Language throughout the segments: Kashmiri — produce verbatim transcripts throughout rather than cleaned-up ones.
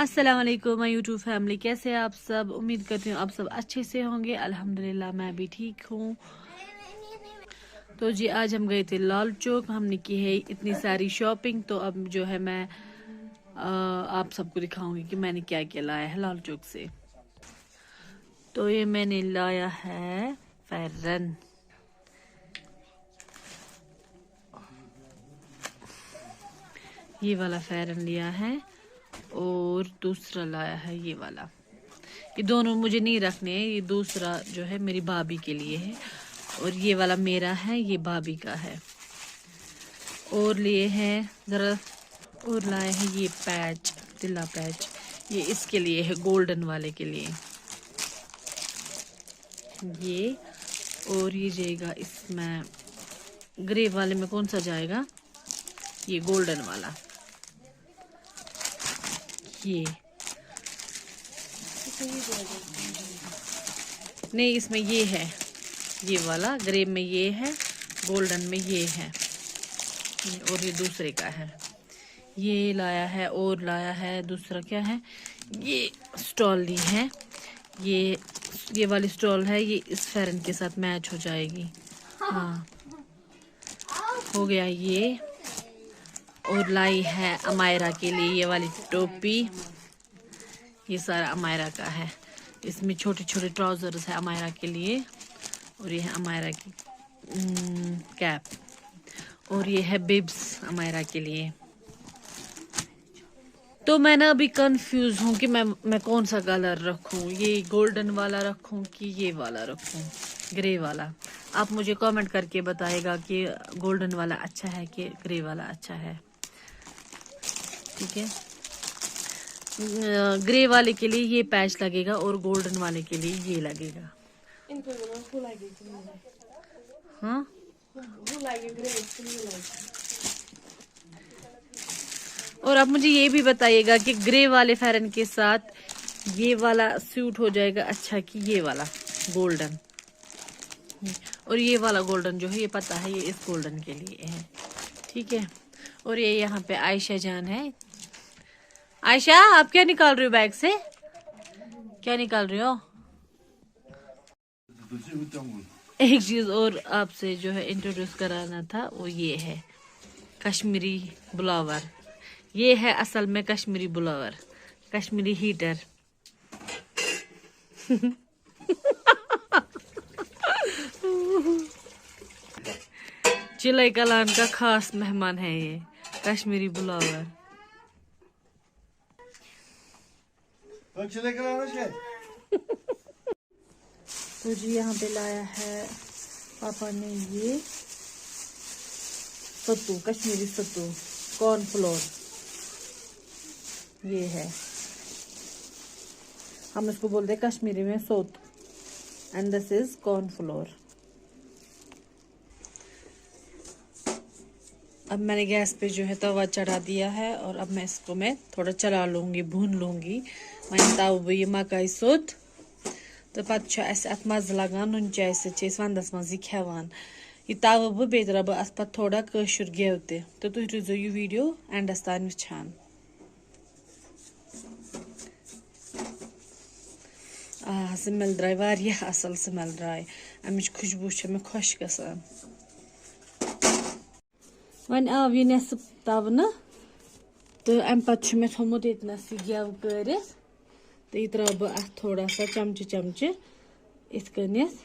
السلام علیکم مائی یوٹیوب فیملی، کیسے ہیں آپ سب؟ امید کرتی ہوں آپ سب اچھے سے ہوں گے۔ الحمدللہ میں بھی ٹھیک ہوں۔ تو جی، آج ہم گئے تھے لال چوک، ہم نے کی ہے اتنی ساری شاپنگ۔ تو اب جو ہے میں آ، آپ سب کو دکھاؤں گی کہ میں نے کیا کیا لایا ہے لال چوک سے۔ تو یہ میں نے لایا ہے فیرن، یہ والا فیرن لیا ہے، اور دوسرا لایا ہے یہ والا۔ یہ دونوں مجھے نہیں رکھنے ہیں، یہ دوسرا جو ہے میری بھابھی کے لیے ہے، اور یہ والا میرا ہے، یہ بھابھی کا ہے۔ اور لیے ہیں ذرا، اور لائے ہیں یہ پیچ، تلا پیچ، یہ اس کے لیے ہے، گولڈن والے کے لیے یہ۔ اور یہ جائے گا اس میں، گرے والے میں کون سا جائے گا؟ یہ گولڈن والا، یہ۔ نہیں، اس میں یہ ہے، یہ والا گرے میں یہ ہے، گولڈن میں یہ ہے، اور یہ دوسرے کا ہے۔ یہ لایا ہے، اور لایا ہے دوسرا، کیا ہے، یہ اسٹال لی ہے، یہ یہ والی اسٹال ہے، یہ اس فیرن کے ساتھ میچ ہو جائے گی۔ ہاں، ہو گیا یہ۔ اور لائی ہے امائرا کے لیے یہ والی ٹوپی، یہ سارا امائرا کا ہے۔ اس میں چھوٹے چھوٹے ٹراؤزرز ہے امائرا کے لیے، اور یہ ہے امائرا کی کیپ، اور یہ ہے ببس امائرا کے لیے۔ تو میں نا ابھی کنفیوز ہوں کہ میں میں کون سا کلر رکھوں، یہ گولڈن والا رکھوں کہ یہ والا رکھوں، گرے والا۔ آپ مجھے کمنٹ کرکے بتائے گا کہ گولڈن والا اچھا ہے کہ گرے والا اچھا ہے۔ ٹھیک ہے، گرے والے کے لیے یہ پیچ لگے گا اور گولڈن والے کے لیے یہ لگے گا۔ ہاں، اور آپ مجھے یہ بھی بتائیے گا کہ گرے والے فیرن کے ساتھ یہ والا سوٹ ہو جائے گا اچھا کہ یہ والا گولڈن؟ اور یہ والا گولڈن جو ہے، یہ پتا ہے، یہ اس گولڈن کے لیے ہے۔ ٹھیک ہے، اور یہ یہاں پہ عائشہ جان ہے۔ عائشہ، آپ کیا نکال رہی ہو بیگ سے؟ کیا نکال رہی ہو؟ ایک چیز اور آپ سے جو ہے انٹروڈیوس کرانا تھا، وہ یہ ہے کشمیری بلاور۔ یہ ہے اصل میں کشمیری بلاور، کشمیری ہیٹر۔ چلے کلان کا خاص مہمان ہے یہ کشمیری بلاور۔ تو جی، یہاں پہ لایا ہے پاپا نے یہ ستو، کشمیری ستو، کارن فلور۔ یہ ہے، ہم اس کو بولتے ہیں کشمیری میں سوت، اینڈ دس از کارن فلور۔ اب میں نے گیس پہ جو ہے توا چڑھا دیا ہے، اور اب میں اس کو میں تھوڑا چلا لوں گی، بھون لوں گی۔ وۄنۍ تاوٕ بہٕ یہِ مکاے سوٚت، تہٕ پتہٕ چھُ اَسہِ اَتھ مَزٕ لگان نُن چاے سۭتۍ، چھِ أسۍ وَندَس منٛز یہِ کھٮ۪وان۔ یہِ تاوٕ بہٕ، بیٚیہِ ترٛاوٕ بہٕ اَتھ پتہٕ تھوڑا کٲشُر گٮ۪و تہِ، تہٕ تُہۍ روٗزِو یہِ ویٖڈیو اینڈَس تام وٕچھان۔ آ، سمیل درٛاے واریاہ اَصٕل، سمیل درٛاے۔ اَمِچ خوشبوٗ چھےٚ مےٚ خۄش گژھان۔ وۄنۍ آو یہِ نٮ۪صٕف تَونہٕ، تہٕ اَمہِ پَتہٕ چھُ مےٚ تھوٚمُت ییٚتہِ نَس یہِ گٮ۪و کٲرِتھ، تہٕ یہِ ترٛاوٕ بہٕ اَتھ تھوڑا سا چمچہٕ چمچہٕ یِتھ کٔنٮ۪تھ۔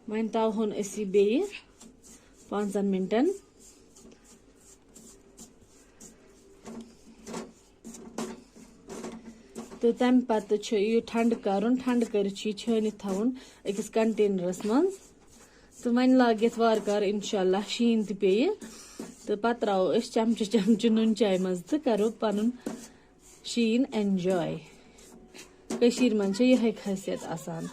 وۄنۍ تاوہون أسۍ یہِ بیٚیہِ پانٛژن مِنٹن۔ تہٕ تَمہِ پَتہٕ چھُ یہِ ٹھنٛڈٕ کَرُن۔ ٹھنٛڈٕ کٔرِتھ چھُ یہِ چھٲنِتھ تھاوُن أکِس کنٹینرَس منٛز۔ تہٕ وۄنۍ لاگہِ یَتھ وارٕ کارٕ اِنشاء اللہ شیٖن تہِ پیٚیہِ۔ تہٕ پَتہٕ ترٛاوو أسۍ چمچہٕ چمچہٕ نُن چاے منٛز تہٕ کَرو پَنُن شیٖن اینجاے۔ کٔشیٖرِ منٛز چھِ یِہوٚے خٲصیت آسان۔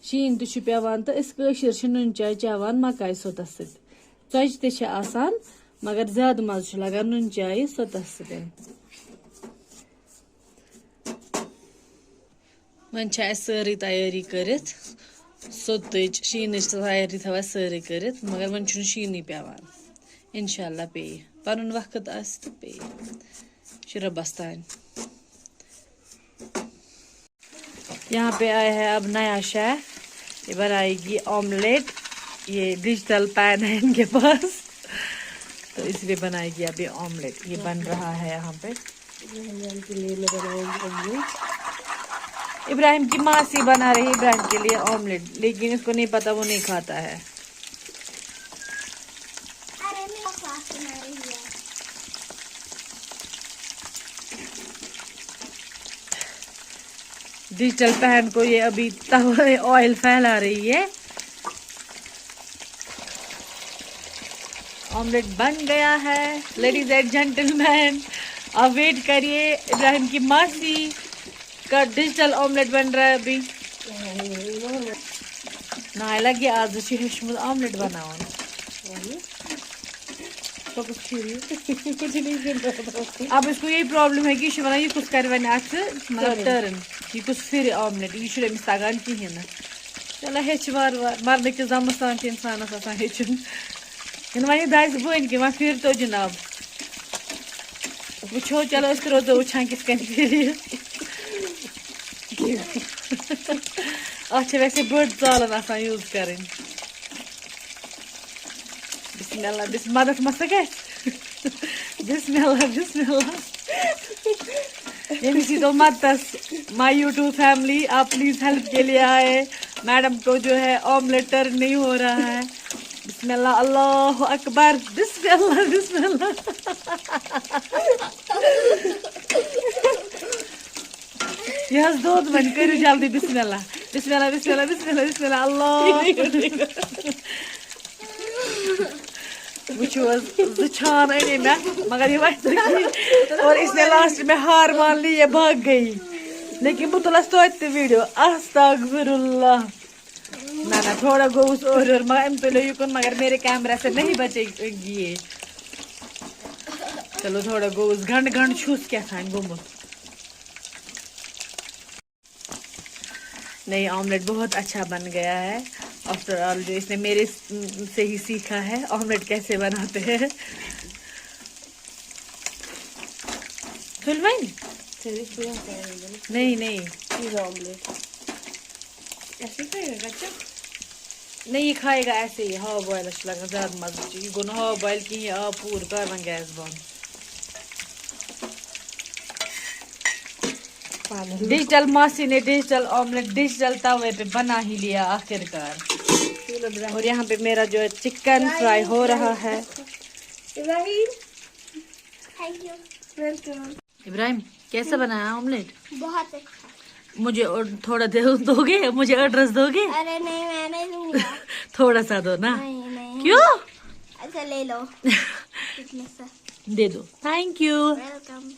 شیٖن تہِ چھُ پٮ۪وان تہٕ أسۍ کٲشِر چھِ نُن چاے چٮ۪وان مَکاے سوٚتَس سۭتۍ۔ ژۄچہِ تہِ چھِ آسان، مگر زیادٕ مَزٕ چھُ لَگان نُن چایہِ سوٚتَس سۭتۍ۔ وۄنۍ چھِ اَسہِ سٲرٕے تیٲری کٔرِتھ، سوٚتٕچ، شیٖنٕچ تہٕ تیٲری تھٲو اَسہِ سٲرٕے کٔرِتھ، مگر وۄنۍ چھُنہٕ شیٖنٕے پٮ۪وان۔ انشاءاللہ پیٚیہِ، پنُن وقت آسہِ تہٕ پیٚیہِ، چھُ رۄبس تام۔ یہاں پہ آیا ہے اب نیا شیف، یہ بنائے گی آملیٹ۔ یہ ڈیجیٹل پین ہے ان کے پاس، تو اس لیے بنائے گی ابھی آملیٹ۔ یہ بن رہا ہے یہاں پہ۔ ابراہیم جان کے لیے میں بناؤں گی آملیٹ۔ ابراہیم کی ماسی بنا رہی ہے ابراہیم کے لیے آملیٹ، لیکن اس کو نہیں پتا، وہ نہیں کھاتا ہے۔ ارے میرا ساس بنا رہی ہے۔ ڈیجیٹل پین کو یہ ابھی توا آئل پھیلا رہی ہے۔ آملیٹ بن گیا ہے، لیڈیز اینڈ جینٹل مین، آپ ویٹ کریے، ابراہیم کی ماسی کا ڈیجیٹل آملیٹ بن رہا ہے ابھی۔ نہ لگے آز چھُ ہیوٚچھمُت آملیٹ بناوُن۔ اب اس کو یہی پرابلم ہے کہ یہ چھُ ونان، یہ کُس کرِ وۄنۍ اتھ مطلب ٹرن۔ ٹرن، یہ کُس پھرِ آملیٹ، یہ چھُنہٕ أمِس تگان کِہیٖنۍ نہٕ۔ چلو ہیٚچھ وارٕ وارٕ، مرنہٕ کِس دمس تام چھُ انسانس آسان ہیٚچھُن۔ یِنہٕ وۄنۍ یہِ دزِ بٔنۍ کہِ وۄنۍ پھِر تو جناب۔ وٕچھو، چلو أسۍ تہِ روزو وٕچھان کِتھ کٔنۍ پھِرِ یہِ۔ اتھ چھِ ویسے بٔڑ ژالن آسان یوٗز کرٕنۍ۔ بسم اللہ، بسم، مدد مت گژھِ۔ بسم اللہ، بسم اللہ۔ ییٚمِس یی تو مدتس، my YouTube family، آپ پلیز ہیلپ کے لیے آئے۔ میڈم کو جو ہے آملیٹ ٹرن نہیں ہو رہا ہے۔ بسم اللہ، اللہ اکبر، بسم اللہ، بسم اللہ۔ یہ حظ دوٚد وۄنۍ، کٔرِو جلدی بسم اللہ۔ بسم اللہ، بسم اللہ، بسم اللہ، بسم اللہ، اللہ۔ وٕچھِو حظ، زٕ چھان اَنے مےٚ، مگر یہِ وَتھِ نہٕ کِہیٖنۍ۔ اور اس نے لاسٹ میں ہار مان لی، یہ بھاگ گئی۔ لیکن بہٕ تُلَس توتہِ تہِ ویٖڈیو۔ استغفر اللہ۔ نہ، نہ، تھوڑا گوٚوُس اورٕ یورٕ، مگر أمۍ تُلِو یُکُن، مگر میرے کیمرہ سے نہیں بچے گی یہ۔ چلو، تھوڑا گوٚوُس گنٛڈ گنٛڈ چھُس کیٛاہ تام گوٚمُت۔ نہیں، آملیٹ بہت اچھا بن گیا ہے۔ آفٹر آل، جو اس نے میرے سے ہی سیکھا ہے آملیٹ کیسے بناتے ہیں۔ تُل وۄنۍ۔ نہیں، نہیں۔ چیز آملیٹ۔ ایسے کھائے گا کچا؟ نہیں، یہ کھائے گا ایسے ہی، ہاف بوائل چھُ لگان زیادٕ مزٕ۔ یہِ گوٚو نہٕ ہاف بوائل کِہیٖنۍ، یہِ آو پوٗرٕ، کر وۄنۍ گیس بنٛد۔ ڈیجیٹل ماسی نے ڈیجیٹل آملیٹ ڈیجیٹل توے پہ بنا ہی لیا آخر کار۔ اور یہاں پہ میرا جو ہے چکن فرائی ہو رہا ہے۔ ابراہیم، تھینک یو۔ ویلکم۔ ابراہیم، کیسا بنایا آملیٹ؟ بہت اچھا۔ مجھے اور تھوڑا دے، دو گے؟ مجھے ایڈریس دو گے؟ ارے نہیں، میں نہیں دوں گا۔ تھوڑا سا دو نا۔ نہیں، نہیں۔ کیوں؟ اچھا، لے لو۔ اتنے سا۔ دے دو۔ Thank U. ویلکم۔